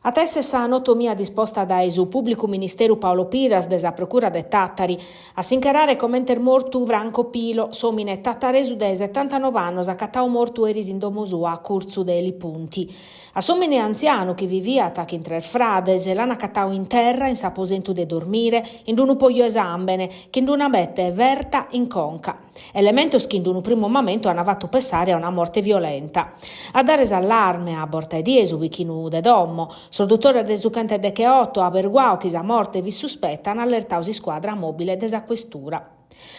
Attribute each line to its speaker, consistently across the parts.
Speaker 1: At esser sa notomia disposta dae su pùblicu ministeru Paolo Piras de sa Procura de Tàtari a s'incherare comente est mortu Franco Pilo, s'òmine tataresu de setantanoe annos acatadu mortu eris in domo sua a curtzu de Li Punti. A s'òmine antzianu chi viviat chin tres frades l'an acatadu in terra in s'aposentu de dormire in unu poju 'e sàmbene chin una bete ferta in conca. Elementos chi in unu primu mamentu an fatu pessare a una morte violenta. A dare s'allarme a borta 'e die su bichinu de domo, sos dutores de su chentedecheoto, aberguadu chi sa morte fit suspeta, an allertadu s'iscuadra mòbile de sa questura.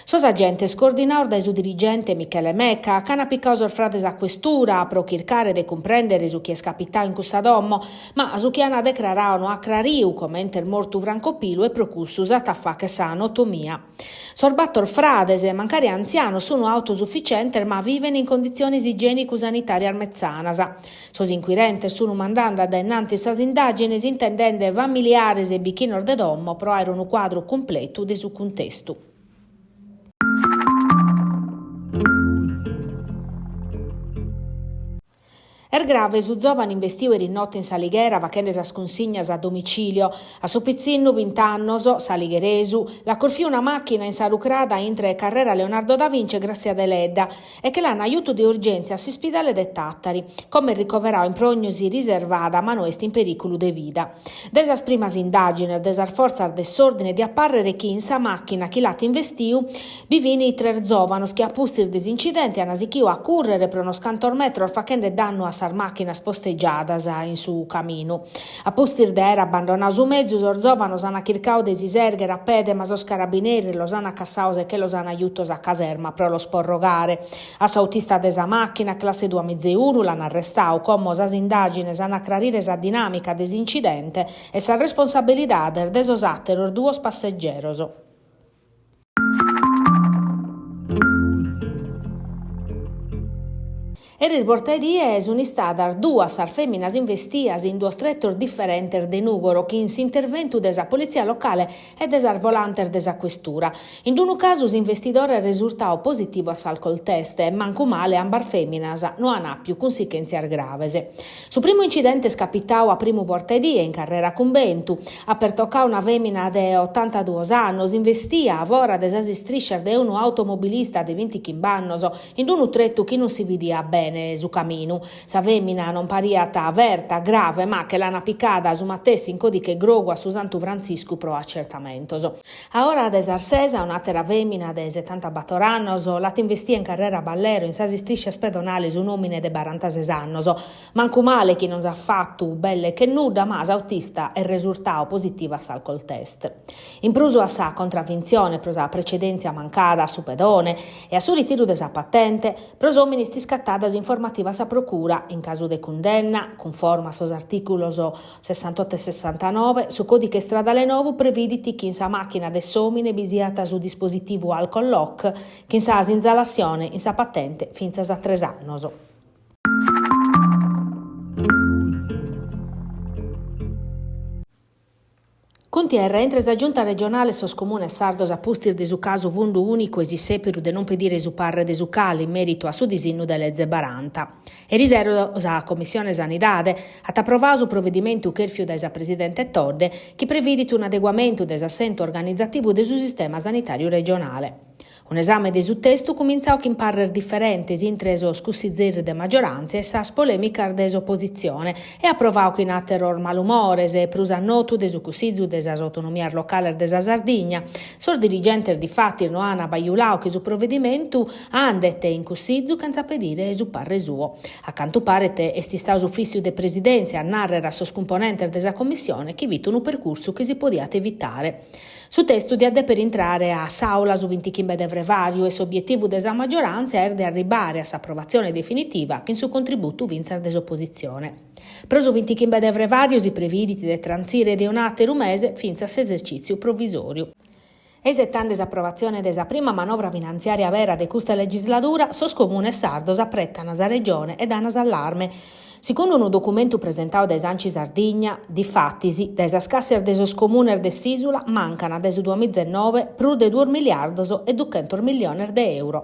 Speaker 1: Sos agentes, coordinados dae su dirigente Michele Mecca, ch'an picadu sos frades a questura pro chircare de cumprèndere su chi est capitadu in cussa domo, ma su chi an decraradu no at craridu comente est mortu Franco Pilu e pro cussu s'at a fàghere sa notomia. Sos bator frades, mancari antzianos, sunu autosuficientes ma viven in conditziones igiènicu-sanitàrias metzanas. Sos inquirentes sunu mandende a dae innantis sas indàgines intendende familiares e bichinos de domo pro àere unu cuadru cumpletu de su cuntestu. Est grave su zòvanu investiu eris note in S'Alighera fachende sas cunsignas a domicilio. A su pitzinnu, bint'annos, s'aligheresu, l'at corfiu una màchina in sa rucrada intre carrera Leonardo da Vinci e Grassia Deledda e che l'an jutu de urgèntzia a s'ispidale de Tàtari. Como est ricoveradu in prògnosi riservada ma no est in perìculu de vida. Dae sas primas indàgines de sas fortzas de s'òrdine diat pàrrere chi in sa màchina chi l'at investiu bi fin tres zòvanos chi a pustis de s'incidente an sighiu a cùrrere pro unos cantos metros fachende dannu a sas màchinas postegiadas in su caminu. A pustis de àere abbandonadu su mezu sos zòvanos an chircadu de si sèrghere a pede ma sos carabineris los an cassados e che los an jutos a caserma pro los porrogare. A s'autista de sa màchina, classe duamiza e unu, l'an arrestadu. Como sas indàgines an a crarire sa dinàmica de s'incidente e sas responsabilidades de sos àteros duos passegeros. Eris bortaedie sun istadas duas sas fèminas investias in duos tretos diferentes de Nùgoro chin s'interventu de sa politzia locale e de sas volantes de sa questura. In unu casu s'investidore est resurtadu positivu a s'alcol test e mancu male ambas fèminas no an àpiu cunsichèntzias graves. Su primu incidente est capitadu a primu bortaedie in carrera Cumbentu. At pertocadu una fèmina de otantaduos annos investia fora de sas istriscias de unu automobilista de bintichimbe annos in unu tretu chi non si bidiat bene su caminu. Sa fèmina non pariat ferta grave ma che l'an picada su matessi in còdiche grogu a su Santu Frantziscu pro acertamentos. A ora de sas ses un'àtera fèmina de setantabator annos l'at investia in carrera Ballero in sas istriscias pedonales un'òmine de barantases annos. Mancu male chi non s'at fatu belle che nudda ma s'autista est resurtadu positivu a s'alcol test. In prus a sa contravintzione pro sa precedèntzia mancada a su pedone e a su ritiru de sa patente, pro s'òmine est iscatada s'informativa a sa Procura, in casu de cundenna, cunforma a sos artìculos sessantoto e sessantanoe, su còdiche istradale nou previdit chi in sa màchina de s'òmine bi siat su dispositivu alcol lock chin sa sinzalassione in sa patente fintzas a tres annos. Cuntierra intre sa Giunta regionale e sos comunes sardos a pustis de su casu Fundu Ùnicu e s'issèperu de non pedire su parre de su CAL in mèritu a su disinnu de leze baranta. Erisero sa Commissione Sanidade at aprovadu su provedimentu chèrfiu dae sa Presidente Todde chi previdit un'adeguamentu de s'assentu organizativu de su sistema sanitàriu regionale. Un'esame de su testu cumintzadu chin parres diferentes intre sos cussizeris de maggioràntzia e sas polèmicas de s'opositzione e aprovadu chin àteros malumores, prus a notu de su Cussizu de sas Autonomias Locales de sa Sardigna. Sos dirigentes difatis no an bajuladu chi su provedimentu andet in Cussizu chentza pedire su parre suo. A cantu paret est istadu s'ufìssiu de presidèntzia a nàrrere a sos cumponentes de sa commissione chi fit unu percursu chi si podiat evitare. Su testu diat dèpere intrare a s'àula su bintichimbe de frevàriu e s'obietivu de sa magioràntzia est de arribare a s'aprovatzione definitiva chin su contributu fintzas de s'opositzione. Pro su bintichimbe de frevàriu si previdit de trantzire de un'àteru mese fintzas s'esercìtziu provisòriu. E isetende s'aprovatzione de sa prima manovra finantziària bera de custa legisladura, sos comunes sardos apretan sa Regione e dan s'allarme. Segundu unu documentu presentadu dae s'Anci Sardigna, difatis, dae sas càssias de sos comunes de s'ìsula mancan dae su duamiza e noe prus de duos miliardos e duchentos milliones de euro.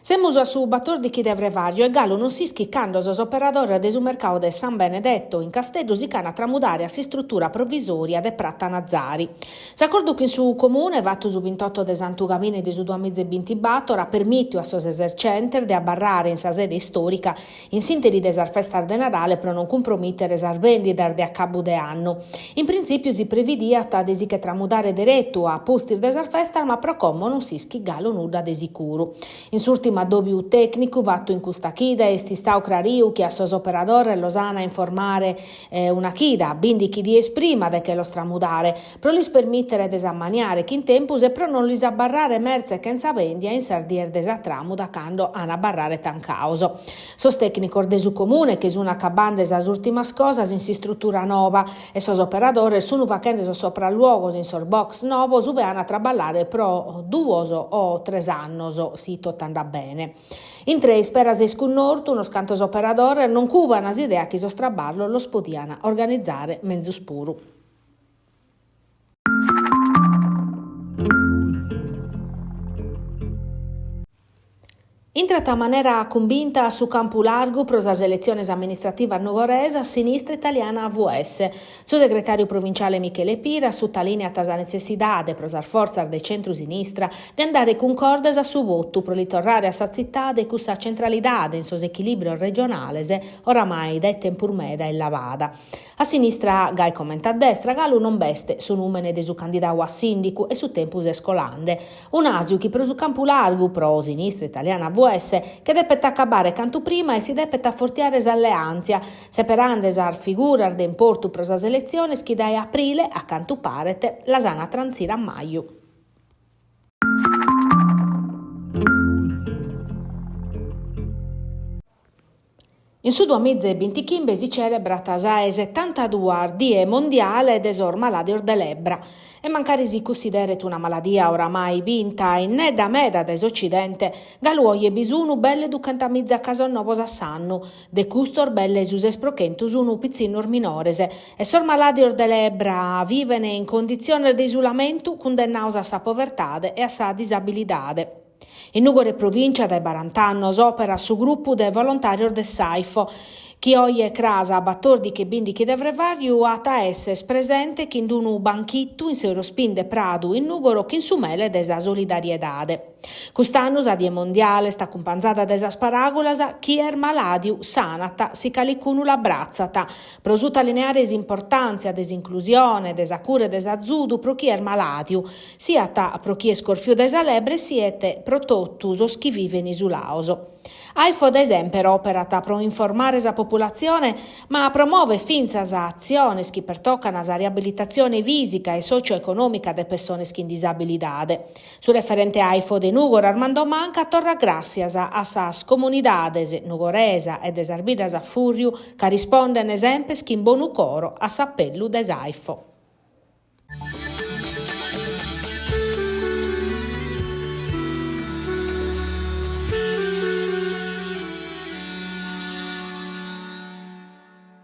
Speaker 1: Semus a su batòrdichi de frevàriu e galu non s'ischit cando sos operadores de su mercadu de San Benedetto in Casteddu si ch'an a tramudare a s'istrutura provisòria de Prata Nazari. S'acordu chin su Comune, fatu su bintoto de Santu Gavine de su duamiza e bintibator, at permìtiu a sos esercentes de abarrare in sa sede istòrica in s'ìnteri de sas festas de Nadale pro non cumpromìtere sas bèndidas de acabu de annu. In printzìpiu si previdiat de si che tramudare deretu a pustis de sas festas ma pro como non s'ischit galu nudda de sicuru. In s'ùrtimu addòbiu tècnicu fatu in custa chida est istadu crariu chi a sos operadores los an a informare una chida, bìndichi dies prima de che los tramudare, pro lis permìtere de s'ammaniare chin tempus e pro non lis abarrare mertze chentza bèndia in sas dies de sa tràmuda cando an a abarrare tancados. Sos tècnicos de su Comune che sun acabande sas ùrtimas cosas in s'istrutura nova e sos operadores sun fachende sos sopralluogos in sos box novos ube an a traballare pro duos o tres annos, si totu andat bene. Intre isperas e iscunnortu, unos cantos operadores non cuban s'idea chi sos traballos los podian organizare menzus puru. Intrat a manera cumbinta a su campu largu pro sas eletziones amministrativas nugoresas Sinistra Italiana AVS. Su segretàriu provinciale Michele Piras sutalìniat sa netzessidade pro sas fortzas de centru-sinistra de andare cuncordes a su votu pro li torrare a sa tzitade cussa centralidade in sos echilìbrios regionales oramai dae tempus meda illavada. A sinistra, gai comente a destra, galu non b'est su nùmene de su candidadu a sìndicu e su tempus est colande. Un'àsiu chi pro su campu largu, pro Sinistra Italiana AVS, che depet acabare cantu prima e si depet afortiare s'alleàntzia, seperande sas figuras de importu pro sas eletziones chi dae aprile, a cantu paret, las an a trantzire a maju. In su duamiza e bintichimbe si cèlebrat sa 'e setantaduas Die Mondiale de sos malàdios de lebbra e mancari si cussideret una maladia oramai binta innedda meda dae s'Ocidente, galu oje bi sunu belle duchentamiza casos novos a s'annu, de custos belle su ses pro chentu sunu pitzinnos minores e sos malàdios de lebbra viven in conditziones de isulamentu cundennados a sa povertade e a sa disabilidade. In Nùgoro e provìncia dae barant'annos òperat su grupu de volontàrios de s'Aifo, chi oje cras a batòrdichi e bìndichi de frevàriu at a èssere presente chin unu banchitu in s'Eurospin de Pradu in Nùgoro chin su mele de sa solidariedade. Cust'annu sa Die Mondiale est acumpanzada dae sas paràgulas Chie est malàdiu sanat si calicunu l'abbratzat, pro sutalineare s'importàntzia de s'inclusione, de sa cura e de s'azudu pro chie est malàdiu, siat pro chie est corfiu dae sa lebre siet pro totu sos chi viven isulados. Aifo dae semper òperat pro informare sa populatzione, ma promovet fintzas atziones chi pertocan sa riabilitatzione fìsica e socioeconòmica de pessones chin disabilidade. Su referente Aifo de Nùgoro Armando Manca torrat gràssias a sas comunidades nugoresa e de sas biddas a fùrriu ca risponden semper chin bonu coro a s'apellu de s'Aifo.